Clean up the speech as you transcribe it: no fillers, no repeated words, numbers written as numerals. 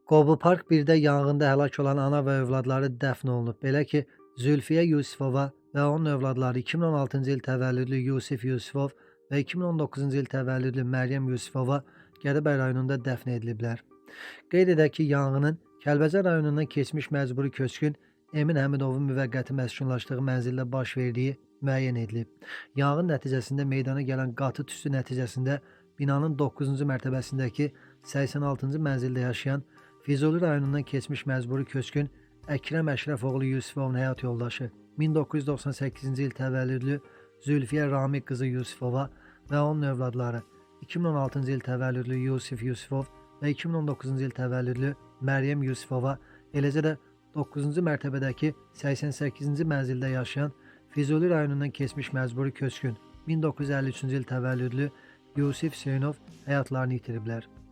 Qobu Park 1-də yanğında həlak olan ana və övladları dəfn olunub. Belə ki, Zülfiyə Yusifova və onun övladları 2016-cı il təvəllüdlü Yusif Yusifov və 2019-cu il təvəllüdlü Məryəm Yusifova Gədəbəy rayonunda dəfn ediliblər. Qeyd edək ki, yanğının Kəlbəcər rayonundan keçmiş məcburi köçkün Emin Həmidovun müvəqqəti məskunlaşdığı mənzildə baş verdiyi müəyyən edilib. Yanğın nəticəsində meydana gələn qatı tüstü nəticəsində binanın 9-cu mərtəbəsindəki 86-cı mənzildə yaşayan Füzuli rayonundan keçmiş məcburi köçkün Əkrəm Əşrəfoğlu Yusifovun həyat yoldaşı 1998-ci il təvəllüdlü Zülfiyə Ramiq qızı Yusifova və onun övladları 2016-cı il təvəllüdlü Yusif Yusifov və 2019-cu il təvəllüdlü Məryəm Yusifova, eləcə də 9-cu mərtəbədəki 88-ci mənzildə yaşayan Füzuli rayonundan keçmiş məcburi köçkün 1953-cü il təvəllüdlü Yusif Hüseynov həyatlarını itiriblər.